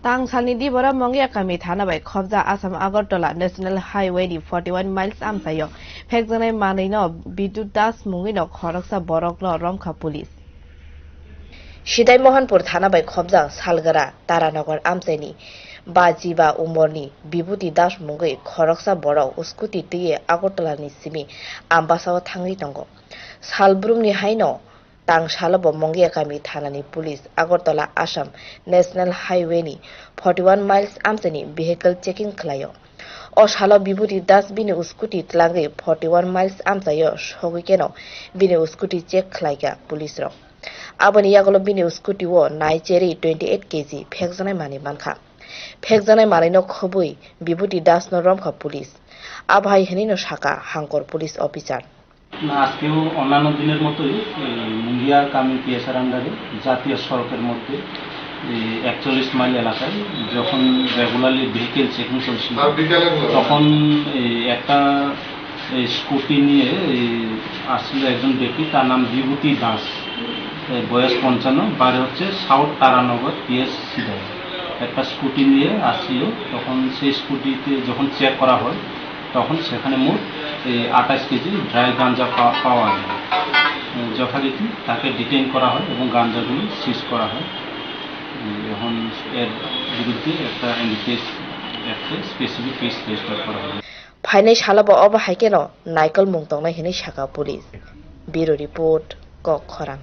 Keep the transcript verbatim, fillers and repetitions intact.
Tang salni dibora Mongia kami thana bai khobjak Assam Agartala National Highway ni forty one miles amchaio phekjaknai manwino Bidut Das mungwino khoroksa borokno romkha police. Sidai Mohanpur thana bai khobjak Salgara Taranagar amchaini baji ba umorni Bibhuti Das mungwi khoroksa borok scooty twiwi Agartala ni simi Ambasao thangwi tongo. Salbrumni haino tang salo bo Mongia kami thanani police Agartala Assam National Highway ni forty one miles amchaini vehicle checking khlaio. O salo Bibhuti Das bini scooty tlangwi forty one miles amchaio sogwi keno bini scooty check khlaikha police rok. Aboni yagulo bini scooty o naicherwi twenty eight K G phekjaknai manwi mankha. Phekjaknai manwino khobwi Bibhuti Das no romkha police. Abo hai hwnwino sakha Hangkor police officer. না, আজকেও অন্যান্য দিনের মতোই এই মুঙ্গিয়া কামি পিএসআর আন্ডারে জাতীয় সড়কের মধ্যে এই একচল্লিশ মাইল এলাকায় যখন রেগুলারলি ভেহিকেল চেকিং চলছিল, তখন এই একটা এই স্কুটি নিয়ে এই আসছিল একজন ব্যক্তি, তার নাম বিভূতি দাস, এই বয়স পঞ্চান্ন, বাড়ি হচ্ছে সাউথ তারানগর পিএস সিদায়। একটা স্কুটি নিয়ে আসছিল, তখন সেই স্কুটিতে যখন চেক করা হয়, তখন সেখানে মোট এই আঠাশ কেজি ড্রাই গাঞ্জা পা-, পাওয়া যায়। উম, যথারীতি তাকে ডিটেইন করা হয় এবং গাঞ্জাগুলি সিজ করা হয়। উম, এখন এর বিরুদ্ধে একটা এনডিপিএস অ্যাক্টে স্পেসিফিক কেস রেজিস্টার করা হবে। Phainai salo bo obo hai kheno naikolmung tongnai hwnwi sakha police. Bureau report, Kok Khorang.